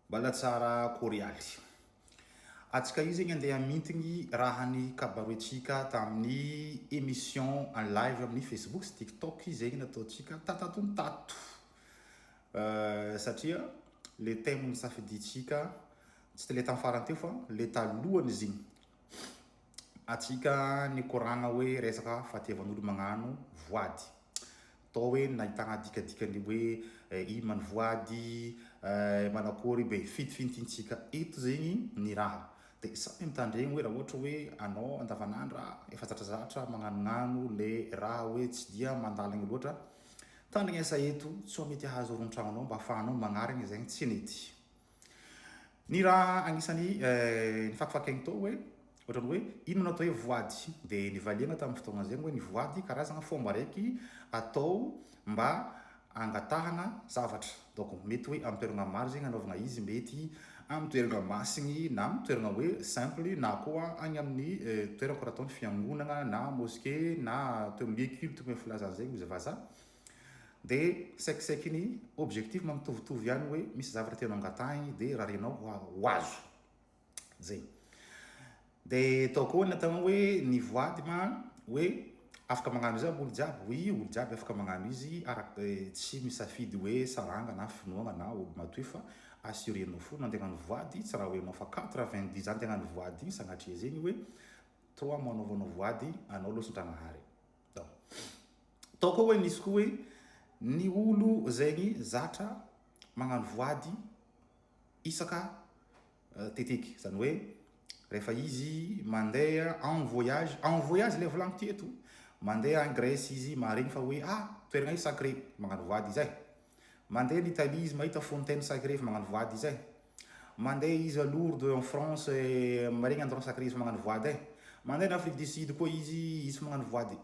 Mbala tsara korialy. Atsika io zegny andeha hamintigny raha ny kabaroentsika tamin'ny émission en live amin'ny Facebook sy TikTok zegny nataontsika tatato tato. Satria le thème nisafidintsika tsy le tamin'ny farany teo fa le talohan'izy igny. Atsika nikoragna hoe resaka fahatiavan'olo magnano voady. Atao hoe nahitana dikadikany hoe ino ma ny voady, manakory be fintifintintsika eto zegny ny raha. De samy mitandregny hoe raha ohatra hoe anao andavanandra efa zatrazatra magnanognano le raha hoe tsy dia mandalina loatra, tandrignesa eto sao mety hahazo ron-tragnonao mba ahafahanao magnarigny zegny tsy nety. Ny raha agnisan'ny nifakifakaigny tao hoe ohatran'ny hoe ino no atao hoe voady? Dia nivaliana tamin'ny fotoagna zegny hoe ny voady karazagna fomba araiky atao mba angatahagna zavatra. Donc mety hoe amin'ny toeragna maro zegny anaovagna izy, mety amin'ny toeragna masigny na amin'ny toeragna hoe simple na koa agny amin'ny toeragna karaha ataon'ny fiangonagna na mosquée na toeragna lieu culte hoy filaza an'zegny hozy vazaha. De saikisaiky ny objectif ma mitovitovy ihany hoe misy zavatra tianao angatahigny de rarianao ho azo. Zay. De tao koa ny atao hoe ny voady ma hoe afaka magnano izy aby olo jiaby? Oui, olo jiaby afaka magnano izy araka tsy misafidy hoe saranga na finoagna na olo matoy fa assurer-nao fo andeha hagnano voady, tsy raha hoe anao fa 90 ans andeha hagnano voady igny sagnatria zegny hoe trois mois anaovanao voady anao loson-dragnahary. Donc, tao koa hoe nisy koa hoe ny olo zegny zatra magnano voady isaka teteky, zany hoe rehefa izy mandeha en voyage, en voyage le volagniko ty eto, mandeha en Grèce izy maharegny fa hoe ah toeragna io sacré, magnano voady izy ai, mandeha en Italie izy mahita fontaine sacré fa magnano voady izy ai, mandeha izy à Lourdes en France maharegny endroit sacré izy fa magnano voady ai, mandeha en Afrique du Sud koa izy, izy fa magnano voady,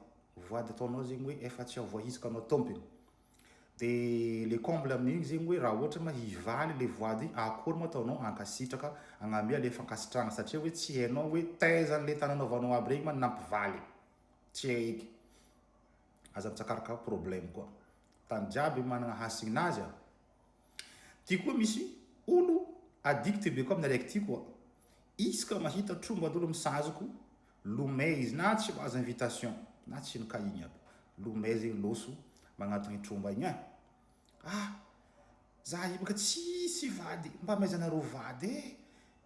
voady ataonao zegny hoe efa tsy avoahisaka anao tompony. De le comble amin'igny zegny hoe raha ohatra ma hivaly le voady igny akory moa ataonao hankasitraka hagnamia le fankasitrahana satria hoe tsy hainao hoe taiza an'le tany anaovanao aby regny ma nampivaly, tsy hay eky, aza mitsakaraka problème koa, tany jiaby managna hasignazy a. Ty koa misy olo addict be koa amin'ny araiky ty koa, isaka mahita tromban'olo misazoko lomay izy na tsy mahazo invitation na tsy nokahigny aby, lomay zegny loso magnantogny tromba igny eh, ah za io baka tsisy vady mba amaizanareo vady eh,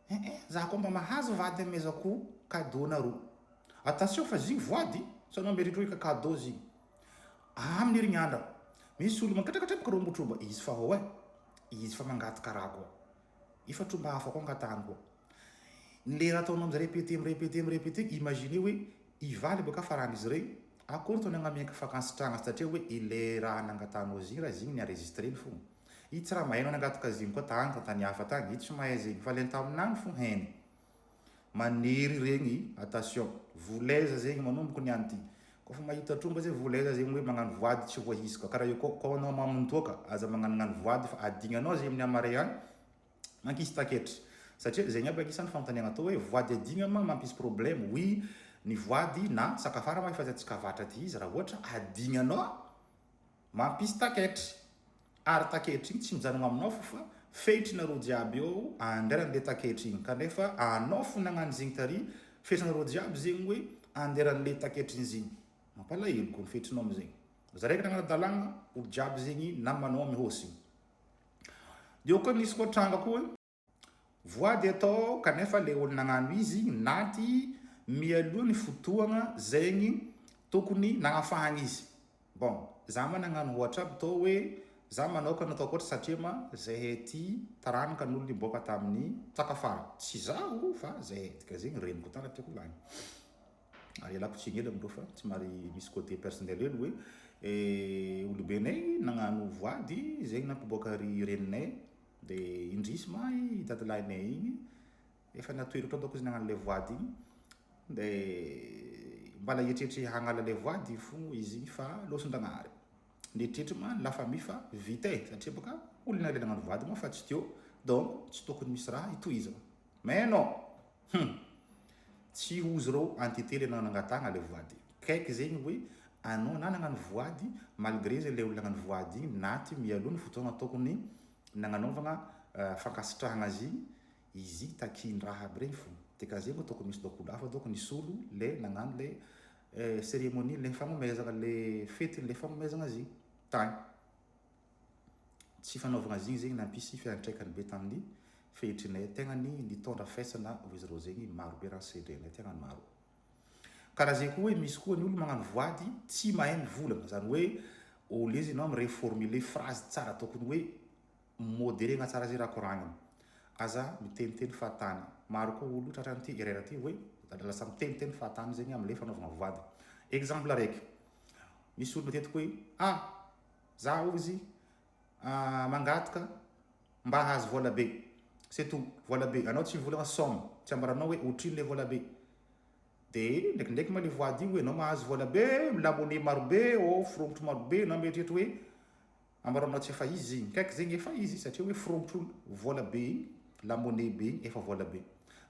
eh eh za koa mba mahazo vady amezako cadeau nareo, attention fa izy igny voady sao anao mieritreritra hoe ka cadeau izy igny, amin'ny herignandro misy olo mankatrakatrapaka reo tromba izy fa ao eh, izy fa mangataka raha koa, efa tromba hafa koa angatahany koa. Ny le raha ataonao amizay répéter mi-répéter mi-répéter imaginez hoe hivaly baka faran'izy regny akory tao nagnamiaka fakansitrahagna satria hoe ile raha nangatahanao azy igny raha izy igny ni-enregistreny fogna. I tsy raha mahay anao nangataka azy igny koa tagny tantany hafa tagny, i tsy mahay zegny fa le taminany fogna hainy. Manery regny attention, volaiza zegny manomboko niany ty. Kôfa mahita tromba zay volaiza zegny hoe magnano voady tsy voahisika karaha io koa kô anao mamon-toaka aza magnanognano voady fa adignanao zegny amin'ny hamaray agny. Ankizy taketra. Satria zegny aby agnisan'ny fanontaniagna atao hoe voady adigna ma mampisy problème? Oui, ny voady na sakafara ma efa tsy kavatra ty izy raha ohatra adignanao mampisy taketra. Ary taketra igny tsy mijanogna aminao fo fa fehitrinareo jiaby eo anderan'le taketra igny kanefa anao fo nagnano zegny tary fehitrinareo jiaby zegny hoe anderan'le taketra igny zegny. Mampalahelo ko ny fehitrinao amizegny. Za raiky nagnara-dalàgna olo jiaby zegny namanao mihôsigny. Eo koa nisy koa tranga koa voady atao kanefa le olo nagnano izy naty mialoha ny fotoagna zegny tokony nagnafahagna izy. Bon, za ma nagnano ohatra aby tô hoe za manokana ataoko ohatra satria ma zahay aty taranaka n'olo niboaka tamin'ny takafara, tsy zaho fa zahay dika zegny reniko tany tiako volagny. Ary ialako tsiny hely amindreo fa somary misy côté personnel hely hoe olobenay nagnano voady zegny nampiboaka ry reninay de indrisy ma i dadilahinay igny efa natoery tao dônko izy nagnano le voady igny de mbala hieritreritra hagnala le voady fô izy igny fa lôson-dragnahary nieritreritra ma la famille fa vita e satria bôka olona le nagnano voady moa fa tsy teo donc tsy tokony misy raha hitohizana mais non hum Tsy hozy reo entité le nanangatagna le voady. Kaiky zegny hoe anao na nagnano voady malgré zay le olona nagnano voady igny naty mialoha ny fotoagna tokony nagnanaovagna. fankasitrahagna azy igny, izy igny takian-draha aby regny fô. De ka zegny tokony misy dônko olo hafa dônko nisolo le nagnano le cérémonie le fagnomezagna le fetin'le fagnomezagna azy igny tagny. Tsy fanaovagna azy igny zegny nampisy fiantraikany be tamin'ny fehitrinay tegna ny nitondra faisana hoy izy ireo zegny maro be raha sedrainay tegna maro. Karaha zay koa hoe misy koa ny olo magnano voady tsy mahay mivolagna zany hoe au lieu izy enao mi-reformuler phrase tsara tokony hoe moderegna tsara zay raha koragnina aza miteniteny fahatany. Maro koa olo tratran'ity erreur ty hoe lasa miteniteny fahatany zegny amle fanaovagna voady. Exemple araiky, misy olo matetiky hoe ah za ozy mangataka mba hahazo vola be, c'est tout, vola be, anao tsy mivolagna somme, tsy ambaranao hoe otrino le vola be. De ndraikindraiky ma le voady io hoe anao mahazo vola be, lamone maro be, ô firongotro maro be, anao mieritreritra hoe ambaranao tsy efa izy igny, kaiky zegny efa izy satria hoe firongotro vola be igny, lamone be igny efa vola be.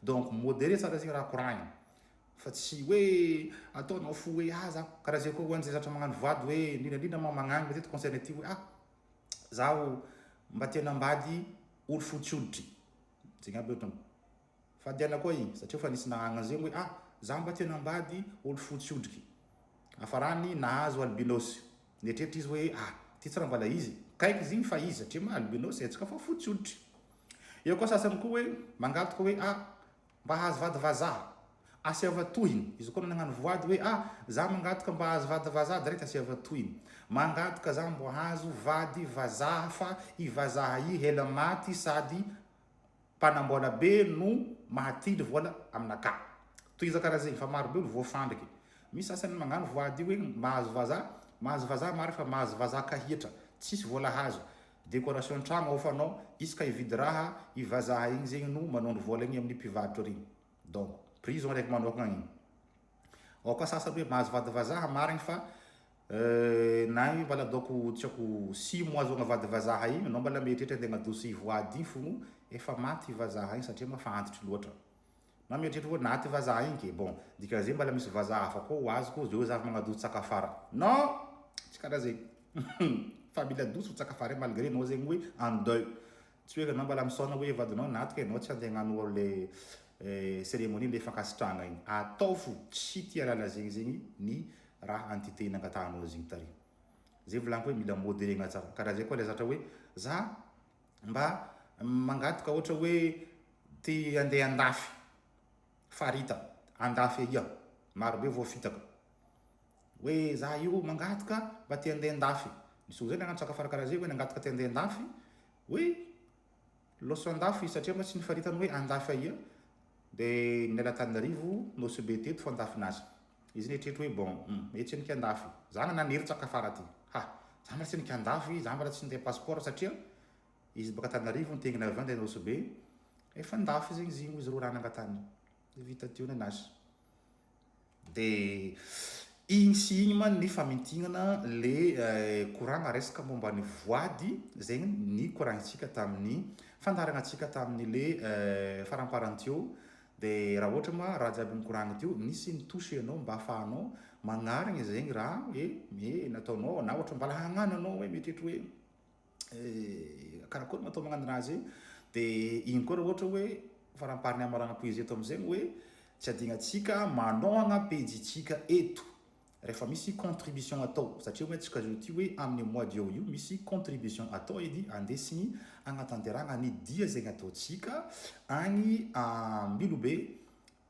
Donc modere tsara zegny raha koragnina fa tsy hoe ataonao fo hoe ah za, karaha zay koa ho an'izay zatra magnano voady hoe indrindra indrindra ma magnagny matetiky concerné ty hoe ah zaho mba te hanambady olo fotsy hoditry, zegny aby ohatra. Fadiana koa igny satria efa nisy nagnagna zegny hoe ah za mba te hanambady olo fotsy hodriky, hafarany nahazo albinos, nieritreritra izy hoe ah ty tsy raha mbala izy, kaiky izy igny fa izy satria ma albinos haintsika fa fotsy hoditry. Eo koa sasany koa hoe mangataka hoe ah mba hahazo vady vazaha, asiava tohiny, izy koa nagnano voady hoe ah za mangataka mba hahazo vady vazaha direct asiava tohiny, mangataka za mbo hahazo vady vazaha fa i vazaha i hela maty sady mpanambola be no mahatindry vola aminakahy. Tohiza karaha zegny fa maro be olo voafandriky. Misy sasany magnano voady io hoe mahazo vazaha, mahazo vazaha marina fa mahazo vazaha kahietra, tsisy vola hazo. Décoration tragno ahofanao, isaka hividy raha, i vazaha igny zegny no manondro vola igny amin'ny mpivarotra regny. Donc prison raiky manokagna igny. Ao koa sasany hoe mahazo vady vazaha marigny fa Na io mbala ataoko tsy haiko six mois zao navady vazaha iny anao mbala mieritreritra andeha hagnadoso i voady iny fogno efa maty i vazaha iny satria ma fa antitry loatra. Na mieritreritra hoe naty vazaha iny ke bon dikan'izay mbala misy vazaha hafa koa ho azoko zeo za avy magnadoso tsaka afara. Non! Tsy karaha zegny. Fa mila adoso tsaka afara iny malgré anao zegny hoe en deuil. Tsy hoe anao mbala misaona hoe vadinao naty ka enao tsy andeha hagnano le cérémonie le fankasitrahagna igny. Atao fo tsy tia lala zegny zegny ny raha entité nangatahanao azy igny tary. Zay volagniko hoe mila moderegna tsara. Karaha zay koa le zatra hoe za mba mangataka ohatra hoe te andeha andafy farita, andafy aia, maro be voafitaka. Hoe za io mangataka mba te andeha andafy. Misy olo zay nagnano tsakafara karaha zay hoe nangataka te andeha andafy hoe loso andafy satria ma tsy nifaritany hoe andafy aia de niala Antananarivo Nosy Be teto fa andafinazy. Izy nieritreritra hoe bon hum etsy aniky andafy. Za naniry tsakafara ty. Ha! Za mbola tsy aniky andafy, za mbola tsy ninday passeport satria izy baka Antananarivo nitaingina avion ndeha Nosy Be efa andafy zegny izy igny hoy izy reo raha nangatahany. De vita teo nenazy. De igny sy igny ma ny famintignana le koragna resaka momba ny voady zegny nikoragnintsika tamin'ny fandaharanantsika tamin'ny le faramparany teo. De raha ohatra ma raha jiaby nikoragna teo nisy ni-toucher anao mba afahanao magnarigny zegny raha hoe me nataonao na ohatra mbala hagnano anao hoe mieritreritra hoe Karakory no atao magnano raha zay? De iny koa raha ohatra hoe faramparany hamaranako izy eto amizay hoe tsy adinantsika manohagna pejintsika eto rehefa misy contribution atao satria hoe antsika zao ty hoe amin'ny mois de io misy contribution atao edy andesigny agnatanterahagna ny dia zegny ataontsika agny Ambilobe.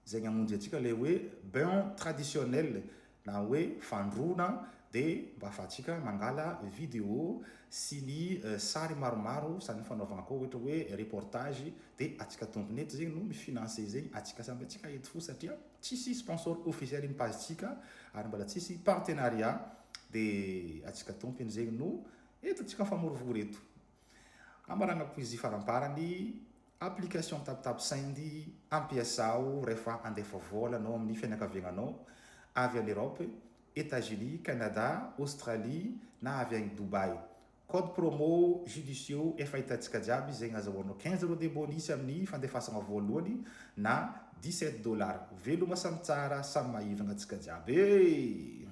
Izay hamonjy antsika ilay hoe bain traditionnel na hoe fandroana dia mba ahafahantsika mangala vidéo sy ny sary maromaro sady ny fanaovagna koa ohatra hoe reportage dia antsika tompony eto zegny no mi-financer zegny antsika samby antsika eto fo satria tsisy sponsor officiel ny page tsika ary mbola tsisy partenariat dia antsika tompony zegny no eto antsika mifamorivory eto. Amaragnako izy faramparany. Application Taptap Send ampiasao rehefa handefa vola anao amin'ny fianakaviagnanao avy any Europe, Etats-Unis, Canada, Australie na avy any Dubaï. Code promo Judicieux efa hitantsika jiaby zegny azahoanao 15 euros de bonus amin'ny fandefasagna voalohany na 17 dollars. Veloma samy tsara, samy maivagna antsika jiaby e!